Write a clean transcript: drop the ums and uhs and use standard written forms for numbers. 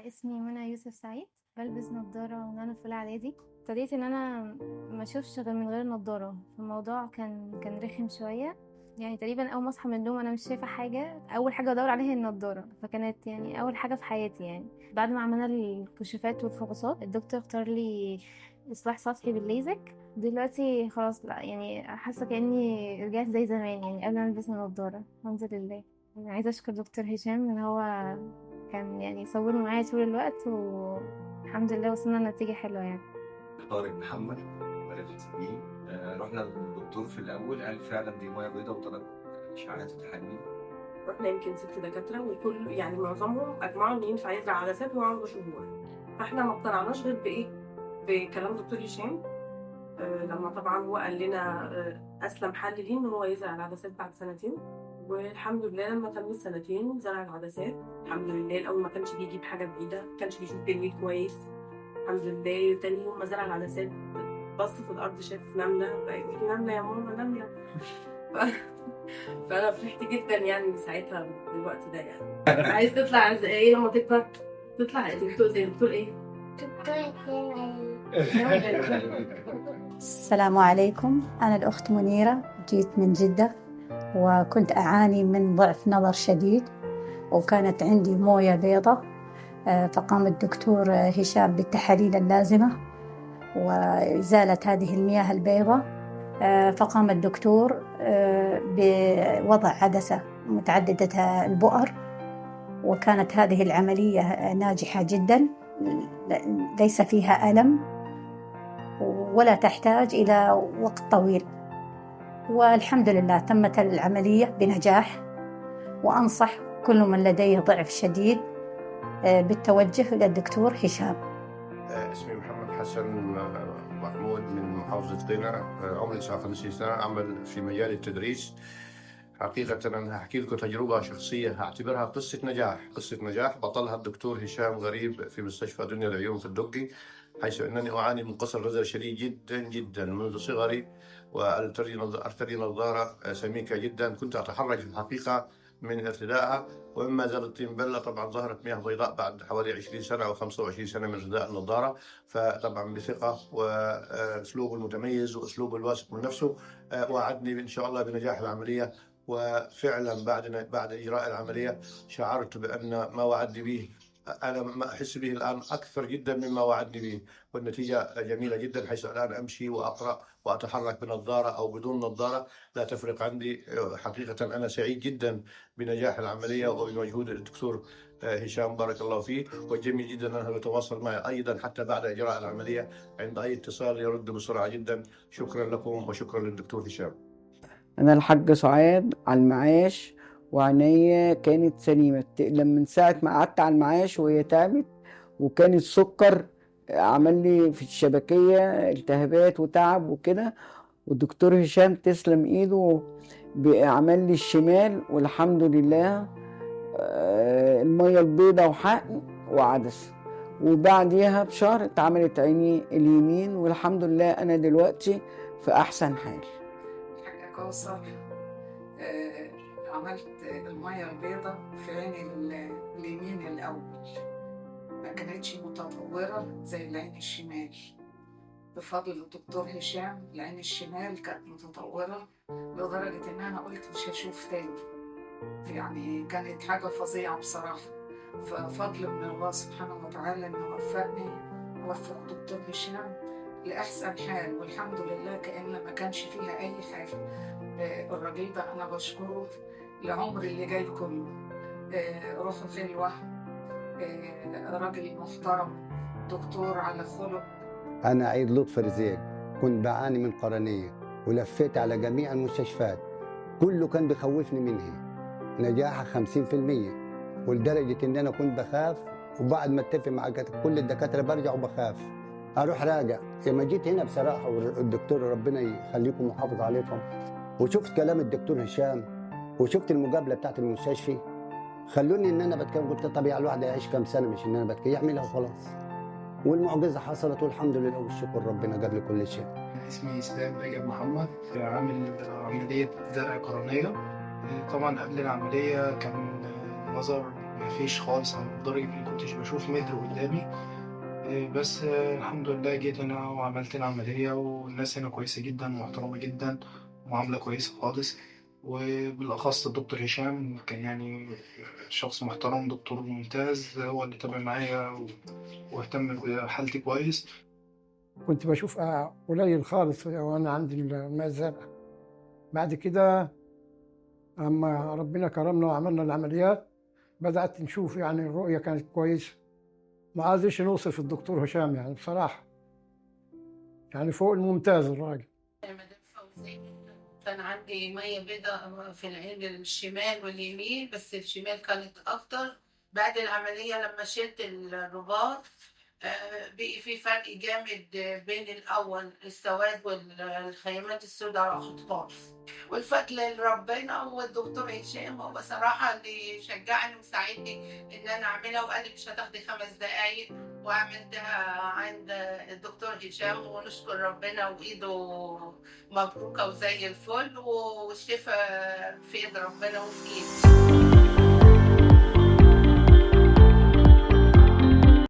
اسمي منى يوسف سعيد، بلبس نظارة من أنا في أولى إعدادي. ابتديت إن أنا ما أشوفش غير من غير نظارة، فالموضوع كان رخم شوية. يعني تقريبا أول ما أصحى من النوم أنا مش شايفة حاجة، أول حاجة أدور عليها هي النظارة، فكانت يعني أول حاجة في حياتي. يعني بعد ما عملنا الكشوفات والفحوصات الدكتور اختار لي إصلاح سطحي بالليزك. دلوقتي خلاص لا، يعني حاسة كأني رجعت زي زمان، يعني قبل ما ألبس النظارة الحمد لله. أنا عايزة أشكر دكتور هشام إن هو كان يعني صبور معايا طول الوقت، والحمد لله وصلنا لنتيجة حلوة يعني. طارق محمد، بلد سنين. رحنا للدكتور في الأول قال فعلا دي مية بيضاء وطلب إشعاعات وتحاليل. رحنا يمكن 6 دكاترة وكل يعني معظمهم أجمعوا إن ينفع يزرع عدسات وهو عنده شهور، فإحنا ما اقتنعناش غير بإيه؟ بكلام دكتور هشام. لما طبعا هو قال لنا أسلم حل ليه إن هو يزرع العدسات بعد 2 سنين، والحمد لله لما تم ال2 سنين زرع العدسات الحمد لله. الأول ما كانش بيجيب حاجة بعيدة، ما كانش بيشوف بالميل كويس، الحمد لله. تاني يوم ما زرع العدسات بص في الأرض شاف نملة، بقى يقول لي نملة يا ماما نملة. فأنا فرحت جدا يعني ساعتها بالوقت ده. يعني عايز تطلع زي إيه لما تكبر؟ تطلع دكتور زي دكتور إيه؟ دكتور. السلام عليكم، أنا الأخت منيرة، جيت من جدة وكنت أعاني من ضعف نظر شديد، وكانت عندي موية بيضة، فقام الدكتور هشام بالتحاليل اللازمة وإزالة هذه المياه البيضة، فقام الدكتور بوضع عدسة متعددة البؤر، وكانت هذه العملية ناجحة جدا، ليس فيها ألم ولا تحتاج إلى وقت طويل، والحمد لله تمت العملية بنجاح. وأنصح كل من لديه ضعف شديد بالتوجه إلى الدكتور هشام. اسمي محمد حسن محمود من محافظة قنا، عمري 59 سنة، أعمل في مجال التدريس. حقيقة أنا هحكي لكم تجربة شخصية هعتبرها قصة نجاح، قصة نجاح بطلها الدكتور هشام غريب في مستشفى دنيا العيون في الدقي، حيث أنني أعاني من قصر نظر شديد جدا جدا منذ صغري، وأرتدي نظارة سميكة جدا، كنت أتحرج في الحقيقة من ارتدائها، ومما زال الطين بلة طبعا ظهرت مياه بيضاء بعد حوالي 20 سنة أو 25 سنة من ارتداء النظارة. فطبعا بثقة وأسلوبه المتميز وأسلوبه الواثق من نفسه وعدني إن شاء الله بنجاح العملية، وفعلا بعد إجراء العملية شعرت بأن ما وعدني به أنا ما أحس به الآن أكثر جدا مما وعدني به، والنتيجة جميلة جدا، حيث الآن أمشي وأقرأ وأتحرك بنظارة أو بدون نظارة لا تفرق عندي. حقيقة أنا سعيد جدا بنجاح العملية وبمجهود الدكتور هشام بارك الله فيه، والجميل جدا أنه يتواصل معي أيضا حتى بعد إجراء العملية، عند أي اتصال يرد بسرعة جدا. شكرا لكم وشكرا للدكتور هشام. أنا الحاجة سعاد على المعاش، وعينيا كانت سليمة لما من ساعة ما قعدت على المعاش وهي تعبت، وكان السكر عمل لي في الشبكية التهابات وتعب وكده، والدكتور هشام تسلم ايده عمل لي الشمال والحمد لله، المية البيضاء وحقن وعدسة، وبعديها بشهر اتعملت عيني اليمين والحمد لله انا دلوقتي في احسن حال. الحاجة كوثر، عملت المية البيضاء في عيني اليمين الأول، ما كانتش متطورة زي العين الشمال. بفضل الدكتور هشام العين الشمال كانت متطورة لدرجة إن أنا قلت مش هشوف تاني، يعني كانت حاجة فظيعة بصراحة. ففضل من الله سبحانه وتعالى إنه وفقني ووفق الدكتور هشام لأحسن حال، والحمد لله كأن ما كانش فيها أي حاجة. الراجل ده أنا بشكره لعمر اللي جاي كله، روحه حلوة، راجل محترم، دكتور على خلق. أنا عيد لطفي رزيق، كنت بعاني من قرنية ولفيت على جميع المستشفيات، كله كان بيخوفني منها، نجاحها 50%، ولدرجة إن أنا كنت بخاف، وبعد ما اتفق مع كل الدكاترة برجع وبخاف أروح راجع. لما جيت هنا بصراحة والدكتور ربنا يخليكم ويحافظ عليكم، وشفت كلام الدكتور هشام وشفت المقابلة بتاعت المستشفى، خلوني ان انا بتكلم، قلت طب يا الواحد هيعيش كام سنة، مش ان انا بتكلم، يعملها وخلاص. والمعجزة حصلت والحمد لله والشكر ربنا قبل كل شيء. اسمي اسلام رجب محمد، عامل عملية زرع قرنيه. طبعا قبل العملية كان النظر مفيش خالص، لدرجة إني كنتش بشوف متر قدامي. بس الحمد لله جيت هنا وعملت العملية، والناس هنا كويسة جدا ومحترمة جدا ومعاملة كويسة خالص، وبالأخص الدكتور هشام كان يعني شخص محترم، دكتور ممتاز، هو اللي تابع معايا واهتم بحالتي كويس. كنت بشوف قليل خالص وانا عندي الماء الزرقاء. بعد كده اما ربنا كرمنا وعملنا العمليات بدأت نشوف يعني الرؤية كانت كويسة. ما عادش نوصف الدكتور هشام يعني بصراحة، يعني فوق الممتاز الراجل. مدام فوزية، كان عندي مية بيضاء في العين الشمال واليمين، بس الشمال كانت أكتر. بعد العملية لما شلت الرباط بقي في فرق جامد بين الأول، السواد والخيمات السوداء راحت خالص. والفضل لربنا والدكتور هشام، هو صراحة اللي شجعني وساعدني إن أنا أعملها، وقال لي مش هتاخدي 5 دقايق، وعملتها عند الدكتور هشام، ونشكر ربنا وإيده مبروكة وزي الفل، والشفاء في إيد ربنا وفي إيده.